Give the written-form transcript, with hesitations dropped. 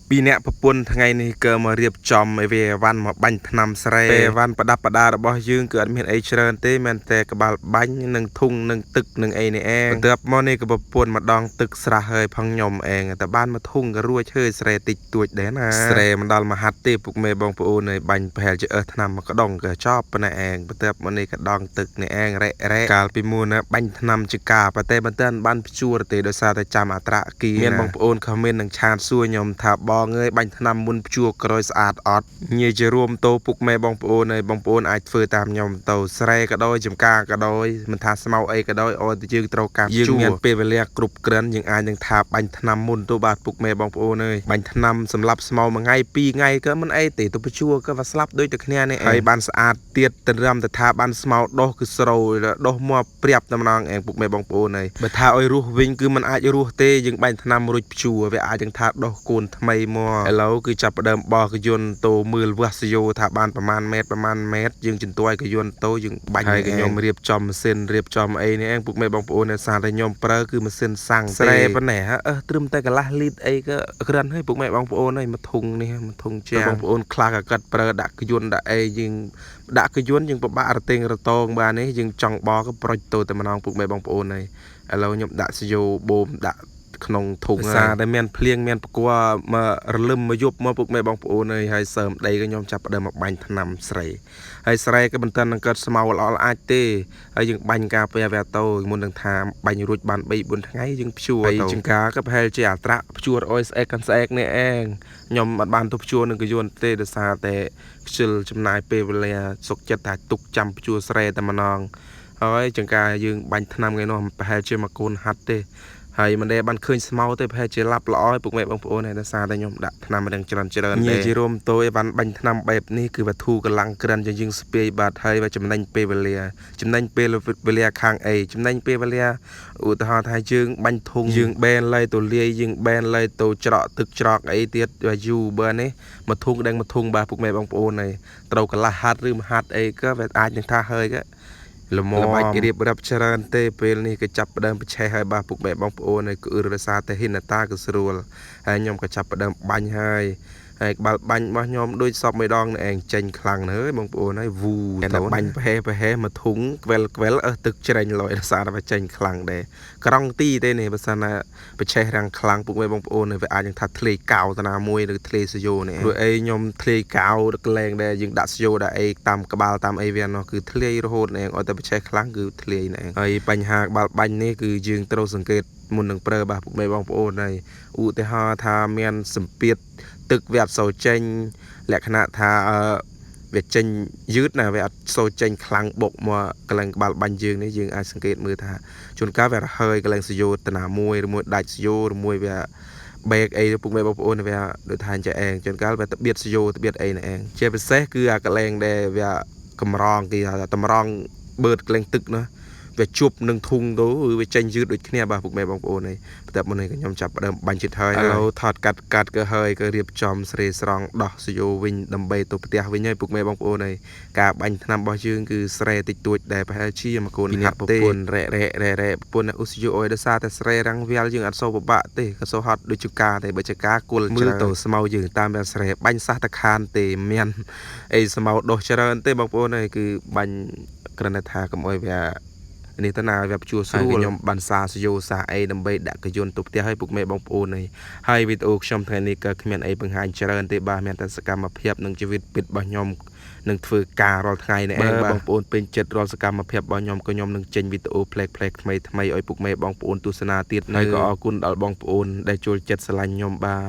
ពីរអ្នកប្រពន្ធថ្ងៃនេះក៏មករៀបចំអីវាវ៉ាន់មកបាញ់ថ្នាំស្រែពេលវ៉ាន់ប្រដាប់ប្រដារបស់យើងគឺអត់មានអីច្រើនទេមែនតែក្បាលបាញ់និងធុងនិងទឹកនិងអីនេះឯងបន្ទាប់មកនេះក៏ប្រពន្ធមកដងទឹកស្រះហើយផងខ្ញុំឯងតែបានមកធុងក៏រួចហើយស្រែតិចតួចដែរណាស្រែមិនដល់មហាត់ទេពុកម៉ែបងប្អូនហើយបាញ់ប្រហែលជាអើសថ្នាំមកក្ដងក៏ចប់ប៉ុណ្ណេះឯងបន្ទាប់មកនេះក៏ដងទឹកនេះឯងរ៉េរ៉េកាលពីមុនណាបាញ់ថ្នាំជាការប៉ុន្តែមិនទាន់បានភ្ជួរទេដោយសារតែចាំអត្រាគីមានបងប្អូនខមមិននឹងឆាតសួរខ្ញុំថាបងអើយបាញ់ថ្នាំមុនភ្ជួរក្រោយស្អាតអត់ញ៉ៃជារួមតោពុកម៉ែបងប្អូនហើយបងប្អូនអាចធ្វើតាមខ្ញុំទៅស្រែក៏ដោយចំការក៏ដោយមិនថាស្មៅអីក៏ដោយឲ្យតែយើងត្រូវការភ្ជួរយើងមានពេលវេលាគ្រប់គ្រាន់យើងអាចនឹងថាបាញ់ថ្នាំមុនទៅបាទពុកម៉ែបងប្អូនអើយបាញ់ថ្នាំសម្រាប់ស្មៅមួយថ្ងៃពីរថ្ងៃក៏មិនអីទេទៅភ្ជួរក៏វាស្លាប់ដូចតែគ្នានេះឯងហើយបានស្អាតទៀតត្រឹមតែថាបានស្មៅដុះគឺស្រូវដុះមកព្រាបតែម្ដងឯងពុកម៉ែបងប្អូនអើយបើថាឲ្យរស់វិញគឺมันអាចរស់ទេយើងបាញ់ថ្នាំរួចភ្ជួរវាអាចនឹងថាដុះកូនថ្មីមកឥឡូវគឺចាប់ផ្ដើមបោះកយន្តទៅមើលវាស់សយោថាបានប្រមាណម៉ែត្រប្រមាណម៉ែត្រយើងចន្ទាយកយន្តទៅយើងបាញ់ហើយក៏ខ្ញុំរៀបចំម៉ាស៊ីនរៀបចំអីនេះឯងពុកម៉ែបងប្អូនដោយសារតែខ្ញុំប្រើគឺម៉ាស៊ីនសាំងស្រែប៉ុណ្ណេះអឺត្រឹមតែកន្លះលីត្រអីក៏ក្រិនហើយពុកម៉ែបងប្អូនហើយមួយធុងនេះមួយធុងជាងបងប្អូនខ្លះក៏កាត់ប្រើដាក់កយន្តដាក់អីយើងដាក់កយន្តយើងពិបាករទេងរតងបាននេះយើងចង់បក៏ប្រុចទៅតែម្ដងពុកម៉ែបងប្អូនហើយឥឡូវខ្ញុំដាក់សយោបូមដាក់ក្នុងធុងសារដែលមានភ្លៀងមានបកួរមករលឹមមកយប់មកពុកម៉ែបងប្អូនហើយហើយសើមដីក៏ខ្ញុំចាប់ផ្ដើមមកបាញ់ថ្នាំស្រែហើយស្រែក៏មិនទាន់នឹងកើតស្មៅល្អអាចទេហើយយើងបាញ់ការពារវាទៅមុននឹងថាបាញ់រួចបាន3 4ថ្ងៃយើងភ្ជួរទៅចង្ការក៏ប្រហែលជាអត្រាភ្ជួរអោយស្អែកកាន់ស្អែកនេះឯងខ្ញុំអត់បានទៅភ្ជួរនឹងកយន្តទេដោយសារតែខ្ជិលចំណាយពេលវេលាសុកចិត្តថាទុកចាំភ្ជួរស្រែតែម្ដងហើយចង្ការយើងបាញ់ថ្នាំថ្ងៃនោះប្រហែលជាមួយកូនហាត់ទេហើយមិនដែលបានឃើញស្មៅទេប្រហែលជាឡាប់ល្អឲ្យពុកម៉ែបងប្អូនហើយដោយសារតែខ្ញុំដាក់ថ្នាំរឿងច្រើនច្រើនទេជារួមតូអីវ៉ាន់បាញ់ថ្នាំបែបនេះគឺវធូកម្លាំងក្រិនយើងស្ពាយបាទហើយវាចំណេញពេលវេលាចំណេញពេលវេលាខាងអីចំណេញពេលវេលាឧទាហរណ៍ថាយើងបាញ់ធុងយើងបែនឡៃទៅលាយយើងបែនឡៃទៅច្រកទឹកច្រកអីទៀតយូរបើនេះមួយធុងដឹងមួយធុងបាទពុកម៉ែបងប្អូនហើយត្រូវកន្លះហាត់ឬមួយហាត់អីក៏វាអាចនឹងថាហើយក៏ល្មមបាច់រៀបរាប់ច្រើនទេពេលនេះក៏ចាប់ផ្ដើមប្រឆេះហើយបាទពុកម៉ែបងប្អូនហើយគឺរសារតែហ៊ិនតាក៏ស្រួលហើយខ្ញុំក៏ចាប់ផ្ដើមបាញ់ហើយហើយក្បាលបាញ់របស់ខ្ញុំដូចសពមួយដងនេះឯងចេញខ្លាំងណាស់ហើយបងប្អូនហើយវូតែបាញ់ប្រហែប្រហែមកធុងក្វែលក្វែលអើសទឹកច្រេញលយរសារតែចេញខ្លាំងដែរក្រង់ទីទេនេះបើសិនណាប្រឆេះរាំងខ្លាំងពុកម៉ែបងប្អូនវាអាចនឹងថាធ្លាយកៅតាណាមួយឬធ្លាយសយោនេះព្រោះអីខ្ញុំធ្លាយកៅកលែងដែលយើងដាក់សយោដាក់អីតាមក្បាលតាមអីវានោះគឺធ្លាយរហូតនេះឲ្យតែប្រឆេះខ្លាំងគឺធ្លាយនេះហើយបញ្ហាក្បាលបាញ់នេះគឺយើងត្រូវសង្កេតមុននឹងប្រើបាទពុកម៉ែបងប្អូនហើយឧទាហរណ៍ថាមានសម្ពាធទឹកវាអត់សូវចេញលក្ខណៈថាវាចេញយឺតណាវាអត់សូវចេញខ្លាំងបុកមកកន្លែងក្បាលបាញ់យើងនេះយើងអាចសង្កេតមើលថាជួនកាលវារហើយកន្លែងសយោតាណាមួយឬមួយដាច់សយោឬមួយវាបែកអីពុកម៉ែបងប្អូនវាដូចថាចេះឯងជួនកាលវាតបៀតសយោតបៀតអីនេះឯងជាពិសេសគឺអាកន្លែងដែលវាកម្រងគេថាតម្រងបឺតកន្លែងទឹកណាវាជប់នឹងធុងទៅវាចេញយឺតដូចគ្នាបាទពុកម៉ែបងប្អូនហើយបន្ទាប់មកនេះខ្ញុំចាប់ផ្ដើមបាញ់ចិត្តហើយឥឡូវថតកាត់កាត់ក៏ហើយក៏រៀបចំស្រេស្រង់ដោះសយោវិញដើម្បីទៅផ្ទះវិញហើយពុកម៉ែបងប្អូនហើយការបាញ់ថ្នាំរបស់យើងគឺស្រែតិចតួចដែលប្រហែលជាមួយកូនហាត់ទេប្រពន្ធរ៉េរ៉េរ៉េរ៉េប្រពន្ធឧសយោអុយដោយសារតែស្រែរាំងវាលយើងអត់សូវពិបាកទេក៏សូវហត់ដូចចកាទេបើចកាគល់មើលទៅស្មៅយើងតាមតែស្រែបាញ់សះតខានទេមានអីស្មៅដុះច្រើនទេបងប្អូនហើយគឺបាញ់គ្រាន់តែថាកុំអោយវានេះទៅណាវាភ្ជួរស្រួលខ្ញុំបានសាសយោសាអីដើម្បីដាក់កយន្តទៅផ្ទះឲ្យពុកម៉ែបងប្អូននេះហើយវីដេអូខ្ញុំថ្ងៃនេះក៏គ្មានអីបង្ហាញច្រើនទេបាទមានតែសកម្មភាពនិងជីវិតពិតរបស់ខ្ញុំនឹងធ្វើការរាល់ថ្ងៃនេះឯងបងប្អូនពេញចិត្តរាល់សកម្មភាពរបស់ខ្ញុំក៏ខ្ញុំនឹងចេញវីដេអូផ្លែកៗថ្មីថ្មីឲ្យពុកម៉ែបងប្អូនទស្សនាទៀតហើយក៏អរគុណដល់បងប្អូនដែលចូលចិត្តស្រឡាញ់ខ្ញុំបាទ។